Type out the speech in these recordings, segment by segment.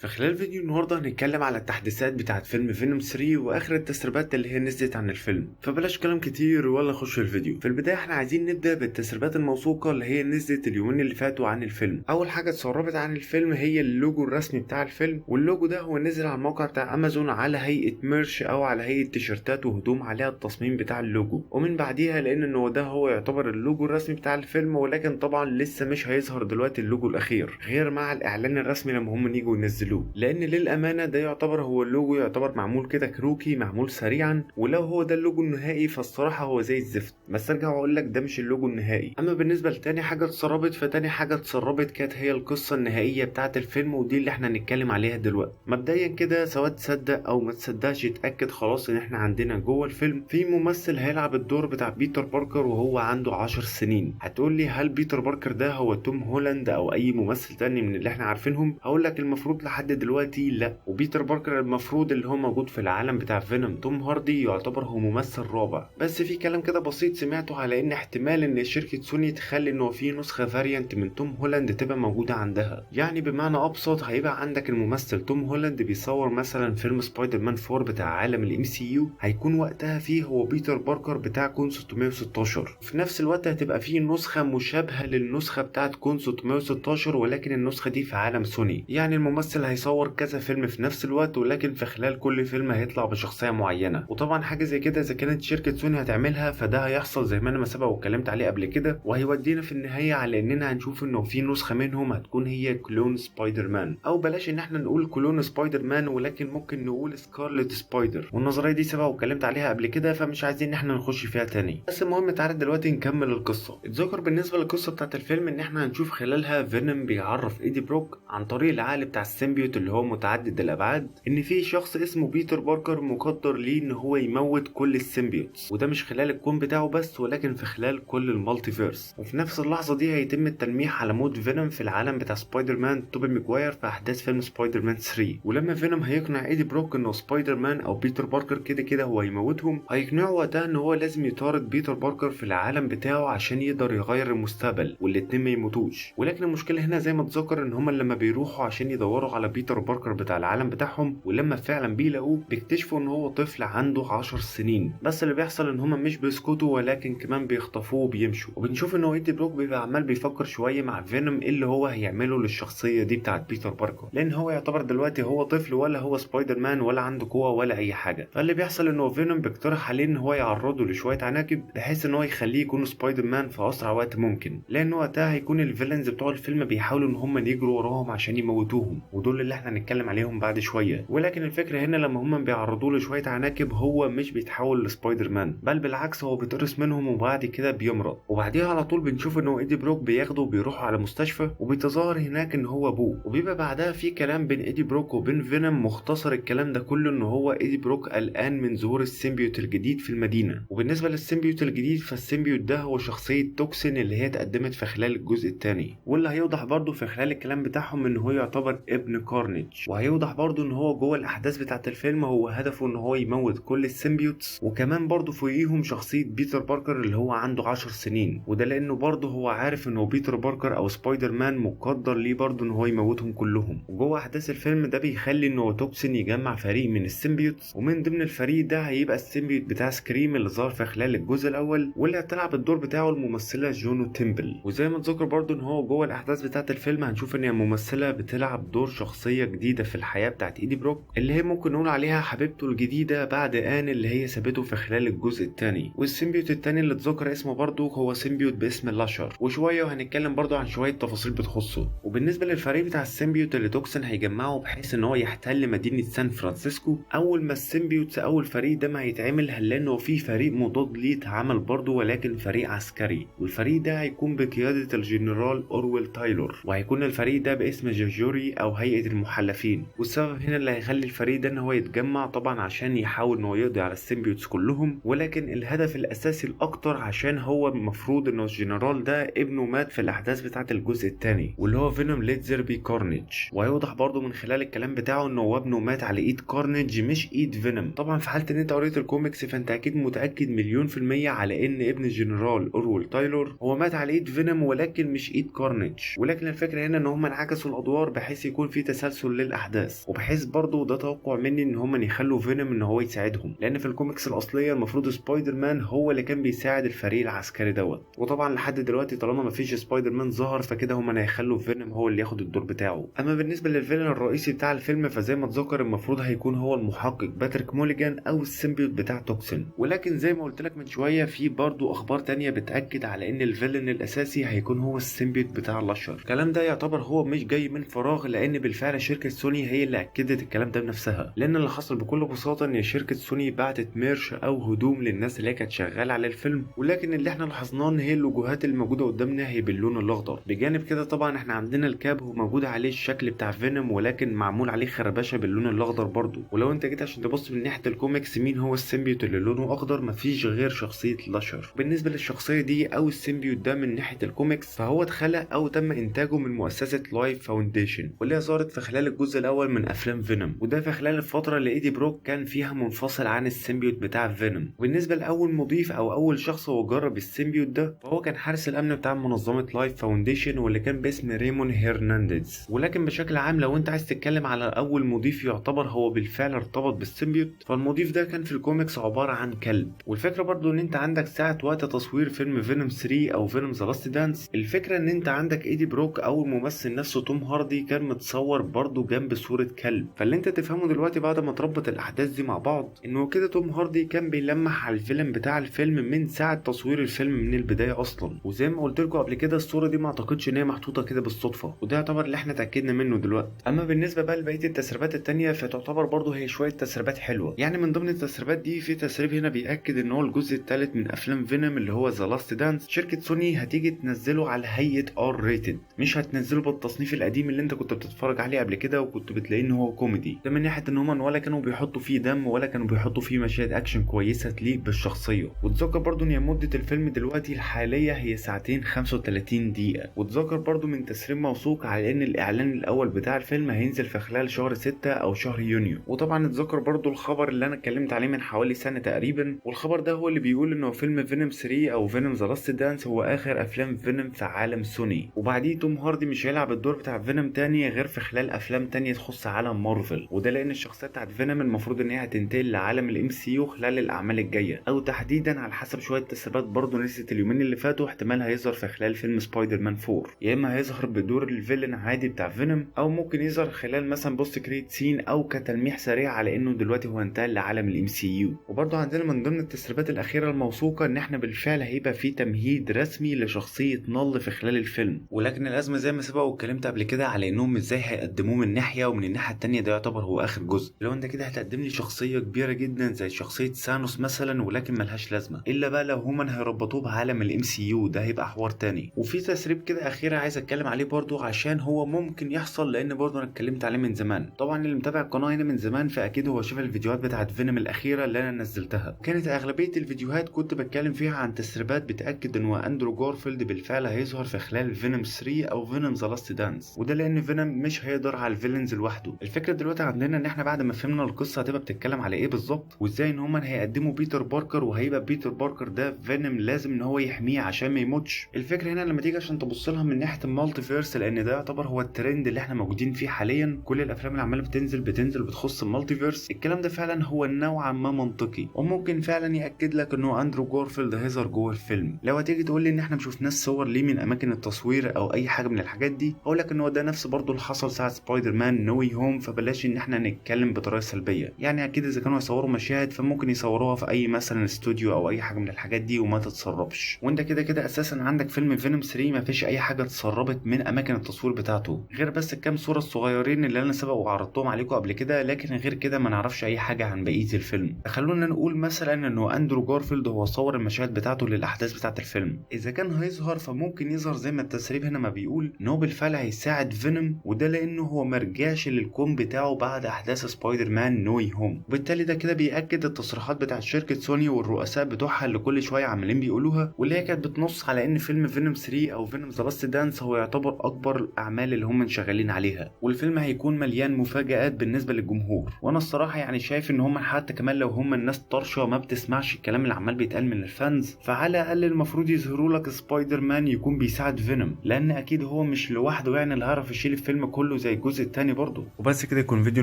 في خلال فيديو النهارده هنتكلم على التحديثات بتاعت فيلم فينوم 3 واخر التسريبات اللي هي نزلت عن الفيلم، فبلاش كلام كتير ولا خش الفيديو. في البداية احنا عايزين نبدا بالتسريبات الموثوقة اللي هي نزلت اليومين اللي فاتوا عن الفيلم. اول حاجة اتسربت عن الفيلم هي اللوجو الرسمي بتاع الفيلم، واللوجو ده هو نزل على الموقع بتاع امازون على هيئة merch او على هيئة تيشرتات وهدوم عليها التصميم بتاع اللوجو. ومن بعديها لان انه ده هو يعتبر اللوجو الرسمي بتاع الفيلم، ولكن طبعا لسه مش هيظهر دلوقتي اللوجو الاخير غير مع الاعلان الرسمي لما هم يجوا ينزلوه، لان للامانة ده يعتبر هو اللوجو يعتبر معمول كده كروكي، معمول سريعا، ولو هو ده اللوجو النهائي فالصراحه هو زي الزفت. بس ارجع واقول لك ده مش اللوجو النهائي. اما بالنسبة لتاني حاجة اتسربت، فتاني حاجة اتسربت كانت هي القصة النهائية بتاعه الفيلم، ودي اللي احنا هنتكلم عليها دلوقتي. مبدئيا كده سواء تصدق او ما تصدقش اتاكد خلاص ان احنا عندنا جوه الفيلم في ممثل هيلعب الدور بتاع بيتر باركر وهو عنده 10 سنين. هتقول لي هل بيتر باركر ده هو توم هولاند او اي ممثل تاني من اللي احنا عارفينهم؟ هقول لك المفروض لحد دلوقتي لا، وبيتر باركر المفروض اللي هو موجود في العالم بتاع فينوم توم هاردي يعتبر هو ممثل رابع. بس في كلام كده بسيط سمعته على ان احتمال ان شركة سوني تخلي انه في نسخة variant من توم هولاند تبقى موجودة عندها، يعني بمعنى ابسط هيبقى عندك الممثل توم هولاند بيصور مثلا فيلم سبايدر مان 4 بتاع عالم ال MCU، هيكون وقتها فيه هو بيتر باركر بتاع كون 616. في نفس الوقت هتبقى فيه نسخة مشابهة للنسخة بتاعت كون 616، ولكن النسخة دي في عالم سوني، يعني الممثل هيصور كذا فيلم في نفس الوقت، ولكن في خلال كل فيلم هيطلع بشخصية معينة. وطبعا حاجة زي كده اذا كانت شركة سوني هتعملها فده هيحصل زي ما انا ما سبق واتكلمت عليه قبل كده، وهيودينا في النهاية على اننا هنشوف انه في نسخة منهم هتكون هي clone سبايدر مان، او بلاش ان احنا نقول clone سبايدر مان ولكن ممكن نقول سكارلت سبايدر. والنظرية دي سبق واتكلمت عليها قبل كده فمش عايزين ان احنا نخش فيها تاني. بس المهم تعالى دلوقتي نكمل القصة. اتذكر بالنسبة للقصة بتاعت الفيلم ان احنا هنشوف خلالها فينوم بيعرف ايدي بروك عن طريق العقل بتاع ال symbiote اللي هو متعدد الابعاد ان في شخص اسمه بيتر باركر مقدر ليه ان هو يموت كل ال symbiotes، وده مش خلال الكون بتاعه بس ولكن في خلال كل ال multiverse. وفي نفس اللحظة دي هيتم التلميح على موت فينوم في العالم بتاع سبايدر مان توبي ماجواير في احداث فيلم سبايدر مان 3. ولما فينوم هيقنع ايدي بروك انه سبايدر مان او بيتر باركر كده كده هو هيموتهم، هيقنعه وقتها ان هو لازم يطارد بيتر باركر في العالم بتاعه عشان يقدر يغير المستقبل والاتنين ما يموتوش. ولكن المشكلة هنا زي ما اتذكر ان هما لما بيروحوا عشان يدوروا على بيتر باركر بتاع العالم بتاعهم، ولما فعلا بيلاقوه بيكتشفوا ان هو طفل عنده 10 سنين. بس اللي بيحصل ان هما مش بيسكتوا ولكن كمان بيخطفوه وبيمشوا. وبنشوف ان ايدي بروك بيبقى عمال بيفكر شوية مع فينوم ايه اللي هو هيعمله للشخصية دي بتاعت بيتر باركر، لان هو يعتبر دلوقتي هو طفل ولا هو سبايدر مان ولا عنده قوة ولا اي حاجة. فاللي بيحصل انه فينوم بيقترح عليه ان هو يعرضه لشويه عناكب بحيث ان هو يخليه يكون سبايدر مان في اسرع وقت ممكن، لان وقتها هيكون ال villains بتوع الفيلم بيحاولوا ان هم يجروا وراهم عشان يموتوهم، ودول اللي احنا هنتكلم عليهم بعد شوية. ولكن الفكرة هنا لما هم بيعرضوه لشويه عناكب هو مش بيتحول لسبايدر مان، بل بالعكس هو بيتقرص منهم وبعد كده بيمرض. وبعديها على طول بنشوف انه ايدي بروك بياخده وبيروحوا على مستشفى وبيتظاهر هناك ان هو ابوه، وبيبقى بعدها في كلام بين ايدي بروك وبين فينوم. مختصر الكلام ده كله ان هو ايدي بروك قلقان من ظهور ال symbiote الجديد في المدينة. وبالنسبة لل symbiote الجديد فال symbiote ده هو شخصية توكسين اللي هي اتقدمت في خلال الجزء الثاني، واللي هيوضح برضه في خلال الكلام بتاعهم ان هو يعتبر ابن كارنيج. وهيوضح برضه ان هو جوه الاحداث بتاعه الفيلم هو هدفه ان هو يموت كل ال symbiotes، وكمان برضه فوقيهم شخصية بيتر باركر اللي هو عنده 10 سنين، وده لانه برضه هو عارف انه بيتر باركر او سبايدر مان مقدر ليه برضه ان هو يموتهم كلهم. وجوه احداث الفيلم ده بيخلي انه توكسين يجمع فريق من ال symbiotes، ومن ضمن الفريق ده هيبقى ال symbiote بتاع سكريم اللي ظهر في خلال الجزء الاول واللي هتلعب الدور بتاعه الممثلة جونو تيمبل. وزي ما اتذكر برضه ان هو جوه الاحداث بتاعه الفيلم هنشوف ان الممثلة بتلعب دور شخصية جديدة في الحياة بتاعه ايدي بروك اللي هي ممكن نقول عليها حبيبته الجديدة بعد ان اللي هي سابته في خلال الجزء الثاني. وال symbiote الثاني اللي اتذكر اسمه برضه هو symbiote باسم لاشر، وشوية وهنتكلم برضه عن شوية تفاصيل بتخصه. وبالنسبة للفريق بتاع ال symbiote اللي توكسين هيجمعه بحيث ان هو يحتل مدينة سان فرانسيسكو، اول ما ال symbiote او الفريق ده ما هيتعمل هنلاقي انه في فريق مضاد ليه اتعمل برضه ولكن فريق عسكري، والفريق ده هيكون بقيادة الجنرال اورويل تايلور، وهيكون الفريق ده باسم جوري او هيئة المحلفين. والسبب هنا اللي هيخلي الفريق ده ان هو يتجمع طبعا عشان يحاول ان هو يقضي على ال symbiotes كلهم، ولكن الهدف الاساسي الاكتر عشان هو المفروض ان الجنرال ده ابنه مات في الاحداث بتاعه الجزء الثاني واللي هو فينوم Let There Be Carnage. وهيوضح برضه من خلال الكلام بتاعه ان هو ابنه مات على ايد كارنيج مش ايد فينوم. طبعا في حاله ان انت قريت الكوميكس فانت اكيد متاكد 100% على ان ابن الجنرال اورول تايلور هو مات على ايد فينوم ولكن مش ايد كارنيج. ولكن الفكرة هنا ان هم انعكسوا الادوار بحيث يكون في تسلسل للاحداث، وبحيث برضه ده توقع مني ان هم يخلوا فينوم ان هو يساعدهم، لان في الكوميكس الاصلية المفروض سبايدر مان هو اللي كان بيساعد الفريق العسكري دوت. وطبعا لحد دلوقتي طالما مفيش سبايدر مان ظهر فكده هم هيخلوا فينوم هو اللي ياخد الدور بتاعه. اما بالنسبة لل villain الرئيسي بتاع الفيلم فزي ما اتذكر المفروض هيكون هو المحقق باتريك موليجان او ال symbiote بتاع توكسين، ولكن زي ما قلت لك من شوية في برضو اخبار تانية بتاكد على ان ال villain الاساسي هيكون هو ال symbiote بتاع لاشر. الكلام ده يعتبر هو مش جاي من فراغ، لان بالفعل شركة سوني هي اللي اكدت الكلام ده بنفسها، لان اللي حصل بكل بساطة ان شركة سوني بعتت merch او هدوم للناس اللي هي كانت شغالة على الفيلم، ولكن اللي احنا لاحظناه ان هي اللوجوهات الموجودة قدامنا هي باللون الاخضر. بجانب كده طبعا احنا عندنا ال cap هو موجود عليه الشكل بتاع فينوم، ولكن معمول عليه خربشه باللون الاخضر برضو. ولو انت جيت عشان تبص من ناحية الكوميكس مين هو ال symbiote اللي لونه اخضر، مفيش غير شخصية لاشر. بالنسبة للشخصية دي او ال symbiote ده من ناحية الكوميكس فهو اتخلق او تم انتاجه من مؤسسة لايف فاونديشن، واللي هي ظهرت في خلال الجزء الاول من افلام فينوم، وده في خلال الفترة اللي ايدي بروك كان فيها منفصل عن ال symbiote بتاع فينوم. وبالنسبة لاول مضيف او اول شخص هو جرب ال symbiote ده فهو كان حارس الامن بتاع منظمة لايف فاونديشن واللي كان باسم ريمون هرنانديز. ولكن بشكل عام لو انت عايز تتكلم على اول مضيف يعتبر هو بالفعل ارتبط بال symbiote، فالمضيف ده كان في الكوميكس عبارة عن كلب. والفكرة برضو ان انت عندك ساعة وقت تصوير فيلم فينوم 3 او فينوم ذا لاست دانس، الفكرة ان انت عندك ايدي بروك او الممثل نفسه توم هاردي كان متصور برضو جنب صوره كلب. فاللي انت تفهمه دلوقتي بعد ما تربط الاحداث دي مع بعض انه كده توم هاردي كان بيلمح على ال villain بتاع الفيلم من ساعة تصوير الفيلم من البداية اصلا. وزي ما قلت لكم قبل كده الصورة دي ما اعتقدش ان هي محطوطة كده بالصدفة، وده يعتبر اللي احنا اتاكدنا منه دلوقتي. اما بالنسبة بقى لبقية التسريبات التانية فتعتبر برضو هي شوية تسريبات حلوة. يعني من ضمن التسريبات دي في تسريب هنا بياكد ان هو الجزء الثالث من افلام فينوم اللي هو ذا لاست دانس شركة سوني هتيجي تنزله على هيئة R rated، مش هتنزله بالتصنيف القديم اللي انت كنت بتتفرج عليه قبل كده وكنت بتلاقيه ان هو كوميدي. ده من ناحية ان هما ولا كانوا بيحطوا فيه دم ولا كانوا بيحطوا فيه مشاهد اكشن كويسة تليق بالشخصية. وتذكر برضو ان مده الفيلم دلوقتي الحالية هي ساعتين 35 دقيقة. وتذكر برضو من تسريب موثوق على ان الاعلان الاول بتاع الفيلم هينزل في خلال شهر 6 او شهر يونيو. وطبعا اتذكر برضو الخبر اللي انا اتكلمت عليه من حوالي سنة تقريبا، والخبر ده هو اللي بيقول انه فيلم فينوم 3 او فينوم ذا لاست دانس هو اخر افلام فينوم في عالم سوني، وبعديه توم هاردي مش هيلعب الدور بتاع فينوم تاني غير في خلال افلام تانية تخص عالم مارفل. وده لان الشخصية بتاعت فينوم المفروض ان هي هتنتقل لعالم ال MCU خلال الاعمال الجاية، او تحديدا على حسب شوية تسريبات برضو نزلت اليومين اللي فاتوا احتمال هيظهر في خلال فيلم سبايدر مان 4، يا اما هيظهر بدور ال villain عادي بتاع فينوم، او ممكن يظهر خلال مثلا post credit scene او كتلميح سريع على انه دلوقتي هو انتقل لعالم ال MCU. وبرضو عندنا من ضمن التسريبات الاخيرة الموثوقة ان احنا بالفعل هيبقى في تمهيد رسمي لشخصية نال في خلال الفيلم، ولكن الازمة زي ما سبق واتكلمت قبل كده على انهم ازاي هيقدموه من ناحية ومن الناحية التانية ده يعتبر هو اخر جزء. لو انت كده هتقدم لي شخصية كبيرة جدا زي شخصية سانوس مثلا ولكن ملهاش لازمه، الا بقى لو هما هيربطوه بعالم ال MCU ده هيبقى حوار تاني. وفي تسريب كده اخيرة عايز اتكلم عليه برضو عشان هو ممكن يحصل، لان برضو انا اتكلمت عليه من زمان. طبعا اللي متابع القناة هنا من زمان فاكيد هو شاف الفيديوهات بتاعت فينوم الاخيرة اللي انا نزلتها، كانت اغلبية الفيديوهات كنت بتكلم فيها عن تسريبات بتاكد ان اندرو جارفيلد بالفعل هيظهر في خلال فينوم 3 او فينوم ذا لاست دانس، وده لان فينوم مش هيقدر على ال villains لوحده. الفكرة دلوقتي عندنا ان احنا بعد ما فهمنا القصة هتبقى بتتكلم على ايه بالظبط، وازاي ان هما هيقدموا بيتر باركر وهيبقى بيتر باركر ده فينوم لازم ان هو يحميه عشان ما يموتش. الفكرة هنا لما تيجي عشان تبص لها من ناحية ال multiverse، لان ده يعتبر هو الترند اللي احنا موجودين فيه حاليا، كل الافلام اللي عماله بتنزل بتخص ال multiverse. الكلام ده فعلا هو نوعا ما منطقي، وممكن فعلا ياكد لك انه اندرو جارفيلد هيظهر جوه الفيلم. لو هتيجي تقول لي ان احنا مشوفناش صور ليه من اماكن التصوير او اي حاجة من الحاجات دي، هقول لك ان هو ده نفس برضه اللي حصل ساعة سبايدر مان نو واي هوم، فبلاش ان احنا نتكلم بطريقة سلبية. يعني اكيد اذا كانوا يصوروا مشاهد فممكن يصوروها في اي مثلا استوديو او اي حاجة من الحاجات دي وما تتسربش. وانت كده كده اساسا عندك فيلم فينوم 3 ما فيش اي حاجة اتسربت من اماكن التصوير بتاعته غير بس الكام صوره الصغيرين اللي انا سبق وعرضتهم عليكم قبل كده، لكن غير كده ما نعرفش اي حاجة عن بقية الفيلم. خلونا نقول مثلا انه اندرو جارفيلد هو صور المشاهد بتاعته للاحداث بتاعه الفيلم، اذا كان هيظهر فممكن يظهر زي ما التسريب هنا ما بيقول ان هو بالفعل هيساعد فينوم، وده لانه هو مرجعش للكون بتاعه بعد احداث سبايدر مان نو واي هوم. وبالتالي ده كده بيأكد التصريحات بتاعه شركة سوني والرؤساء بتوعها اللي كل شوية عمالين بيقولوها، واللي هي كانت بتنص على ان فيلم فينوم 3 او فينوم ذا لاست دانس هو يعتبر اكبر الاعمال اللي هم شغالين عليها، والفيلم هيكون مليان مفاجآت بالنسبة للجمهور. وانا الصراحة يعني شايف ان هم حتى كمان لو هم الناس طرشه ما بتسمعش الكلام اللي عمال بيتقال من ال fans، فعلى الاقل المفروض يظهروا لك سبايدر مان يكون بيساعد فينوم، لان اكيد هو مش لوحده يعني اللي هيعرف يشيل الفيلم كله زي الجزء التاني برضه. وبس كده يكون فيديو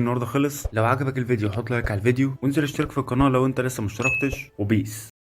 النهارده خلص. لو عجبك الفيديو حط like على الفيديو، وانزل اشترك في القناة لو انت لسه مشتركتش، و peace.